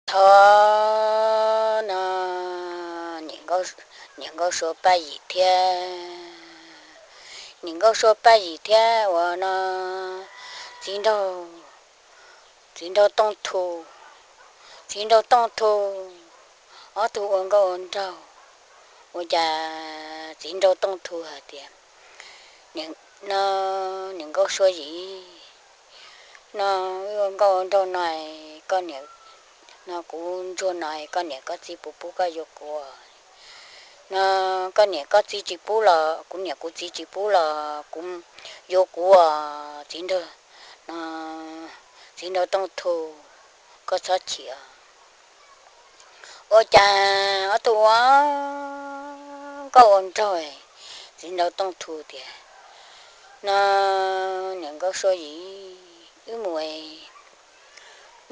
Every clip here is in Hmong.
Thov no, niam Nkauj Sua Paj Yim thiab, niam Nkauj Sua Paj Yim thiab uas no txiv nraug, txiv nraug Tooj Thu, txiv nraug Tooj Thu, ob tug ua nkauj ua nraug. Ua cas txiv nraug Tooj Thu hais tias, no, niam Nkauj Sua Yim, no, wb ua nkauj ua nraug no, koj niam, no kuv ntsuag no, koj niam koj txiv puas pub koj yuav kuv? No, koj niam koj txiv tsis pub los kuv niam kuv txiv tsis pub los kuv, yuav kuv os txiv nraug, no, txiv nraug Tooj Thu, koj txhob chim. Ua cas ob tug ua nkauj ua nraug, txiv nraug Tooj Thu tias, no, niam Nkauj Sua Yim, wb mus,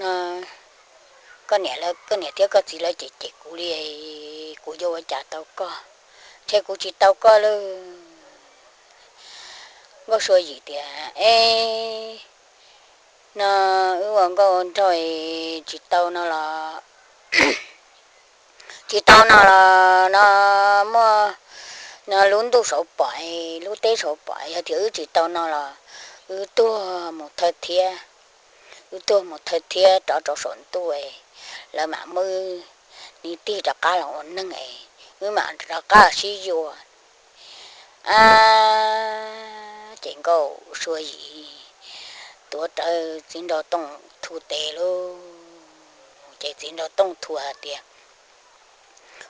no, koj niam, koj niam thiab koj txiv lawv cem cem kuv li, kuv yuav ua cas tau koj, ntshe kuv tsis tau koj lawm. Nkauj Sua Yim tias, es, no, wb ua nkauj ua nraug, tsis tau no los, tsis tau no los no, muaj, no, lub ntuj saud pom, lub teb saud pom, yog tias wb tsis tau no los wb tuag mus thawj thiab, wb tuag mus thawj thiab rov rau saum ntuj, lawv mam muab wb tig rov qab los ua neeg, wb mam rov qab los sib yuav. Ab, ces Nkauj Sua Yim tuav rawv txiv nraug Tooj Thu tes lauj. Ces txiv nraug Tooj Thu hais tias,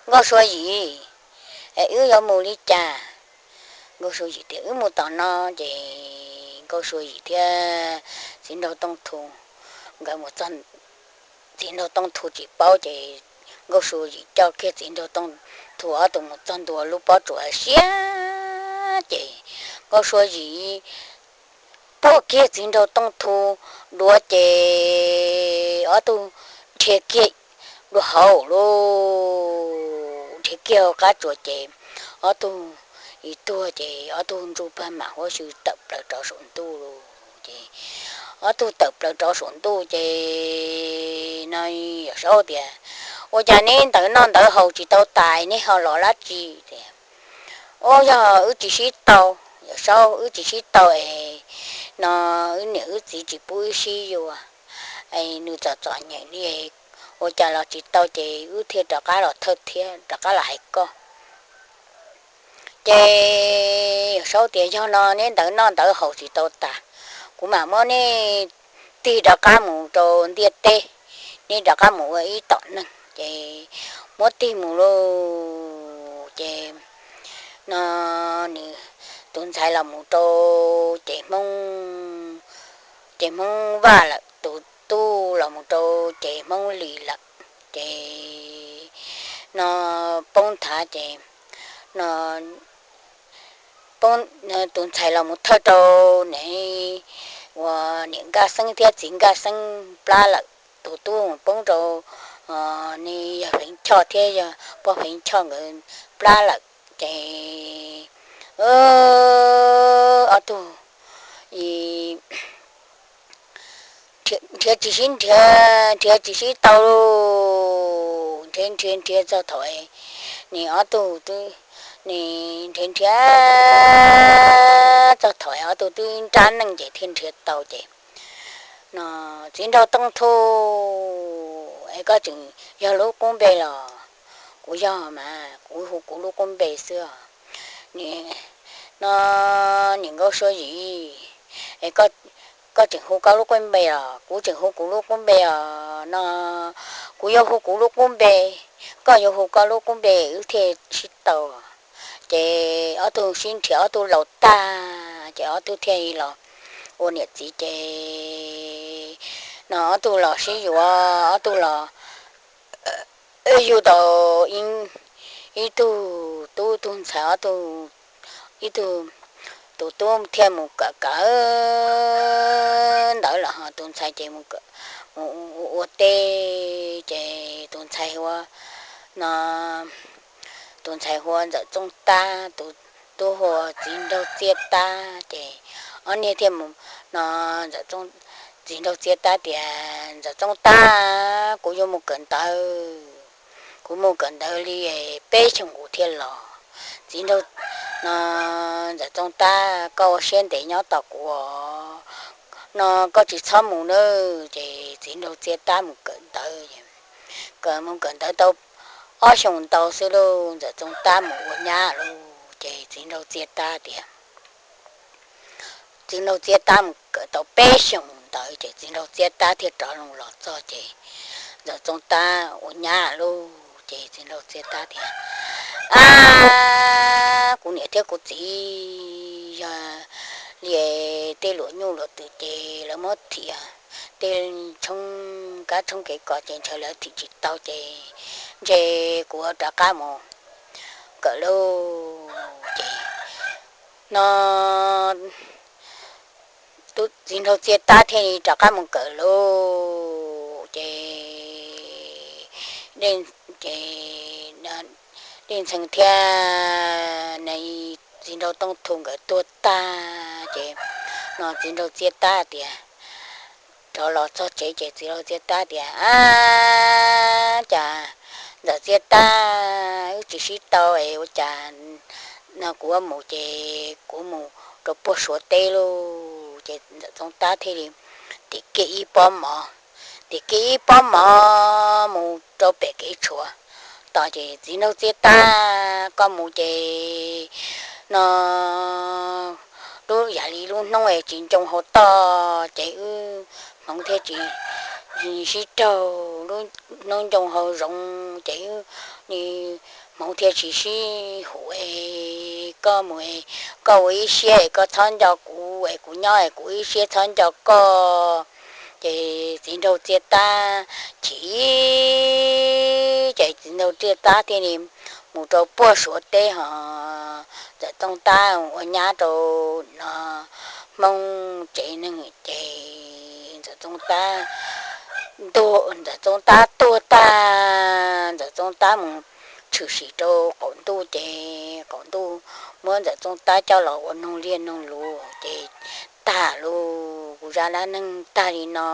Nkauj Sua Yim, es wb yuav mus li cas? Nkauj Sua Yim tias, wb mus tom no. Ces Nkauj Sua Yim thiab txiv nraug Tooj Thu nkawd mus txog, txiv nraug Tooj Thu tsis paub ces Nkauj Sua Yim coj kiag txiv nraug Tooj Thu ob tug mus txog ntua lub pob tsuas siab ces Nkauj Sua Yim puag kiag txiv nraug Tooj Thu duav ces ob tug nrhiav kiag dua hauv lauj, nrhiav kiag hauv qab tsuas ces ob tug ib tuag ces ob tug ntsuj pag mam huab xyw tawm plaws rov saum ntuj lauj. Ces ob tug tawm plaws rov saum ntuj ces no Yawm Saub tias, ua cas neb ntawv noj ntawv haus tsis tau tas neb ho los dab tsi? Tias, ua yog wb tsis sib tau, Yawm Saub, wb tsis sib tau es no wb niam wb txiv tsis pub wb sib yuav, es nws txom txom nyem li, ua cas los tsis tau ces wb thiaj rov qab los thawj thiab rov qab los hais koj. Ces Yawm Saub tias, yog no neb ntawv noj ntawv haus tsis tau tas, kuv mam muab neb tig rov qab mus rau ntiaj teb, neb rov qab mus ua ib tom neeg. Ces muab tig mus lauj, ces no nws tus ntxhais los mus rau ces Hmoob, ces Hmoob Vaj lawm, tus tub los mus rau ces Hmoob Lis lawm. Ces no poob nthav ces no poob, tus ntxhais los mus thawj rau ne uas niam Nkaj Xeeb thiab txiv Nkaj Xeeb plab lawm. Tus tub mus poob rau ne yog Feev Choj thiab yog pog Feev Choj nkawd plab lawm. Ces ob tug nrhiav tsis sib nrhiav, nrhiav tsis sib tau lauj. Nrhiav nrhiav nrhiav txog thaum ne ob tug twb, ne nrhiav nrhiav txog thaum ob tug twb nrab neej ces thiaj nrhiav tau ces no txiv nraug Tooj Thu, es koj tseem yog lub qub npe los? Kuv yog mas, kuv hu kuv lub qub npe xwb os. No niam Nkauj Sua Yim, es koj tseem hu koj lub qub npe los? Kuv tseem hu kuv lub qub npe os. No kuv yuav hu kuv lub qub npe, koj yuav hu koj lub qub npe wb thiaj sib tau. Ces ob tug sib nrhiav ob tug laus tag ces ob tug thiaj li los ua niam txiv ces no ob tug los sib yuav, ob tug los yug tau ib tug tub tug ntxhais, ob tug, ib tug, tus tub thiaj mus kawm kawm ntawv lawm ho tus ntxhais ces mus ua teb ces tus ntxhais hu ua, no tus ntxhais hu ua Ntxawm Txooj Tab, tus tub hu ua Txiv Nraug Txiaj Tab ces ob niag thiaj mus, no Ntxawm Txooj Txiv nraug txiab tab tias, Ntxawm Txooj Tab, kuv yuav mus kawm ntawv, kuv mus kawm ntawv li peb xyoos kuv thiaj los. Txiv nraug, no, Ntxawm Txooj Tab, koj ua siab ntev nyob tos kuv os, no koj tsis txhob mus nawb. Ces txiv nraug txiab tab mus kawm ntawv, kawm mus kawm ntawv tau ob xyoos ntau xwb lauj, Ntxawm Txooj Tab mus ua nyab lauj. Ces txiv nraug txiab tab tias, txiv nraug txiab tab mus kawm tau peb xyoos ntawd ces txiv nraug txiab tab thiaj rov los txog ces Ntxawm Txooj Tab ua nyab lauj. Ces txiv nraug txiab tab tias, Ab, kuv niam thiab kuv txiv yog li tej luam nyuj luam twm ces lawv muab thim, tej tshoob kab tshoob kev kos ces ntshe lawv thim tsis tau ces ntshe kuv rov qab mus kawm lauj. Ces no txiv nraug txiab tab thiaj li rov qab mus kawm lauj. Ces, ces Dej Ntxhee thiab txiv nraug Tooj Thu nkawd tuag tag ces no txiv nraug txiab tab tias, rov los txog tsev ces txiv nraug txiab tab tias, Ab, cas Ntxawm Txiab Tab wb tsis sib tau es ua cas no kuv mus ces kuv mus rau puag Suav teb lauj. Ces Ntxawm Txooj Tab thiaj li tim kiag ib pob mov, tim kiag ib pob mov mus rau pem kev tshuam tos ces txiv nraug txiab tab, koj mus ces no lub yam li lub hnub es tsis ncoo hauv toj ces wb hmoov thiaj tsis sib raug, lub hnub ncoo hauv zoov ces wb hmoov thiaj tsis sib hum es koj mus, koj ua ib siab es koj txhob nco kuv es kuv nyob es kuv ib siab txhob nco koj. Ces txiv nraug txiab tab chim, ces txiv nraug txiab tab thiaj li mus rau puag Suav teb hos Ntxawm Txooj Tab ua nyab rau no Hmoob tsev neeg ces Ntxawm Txooj Tab, Ntxawm Txooj Tab tuag tag, Ntxawm Txooj Tab mus tshwm sim rau qaum ntuj ces qaum ntuj muab Ntxawm Txooj Tab coj los ua noog liaj noog luv ces tag lus, kuv zaj dab neeg tag li no,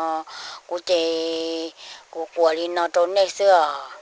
kuv ces kuv quas li no rau nej xwb os.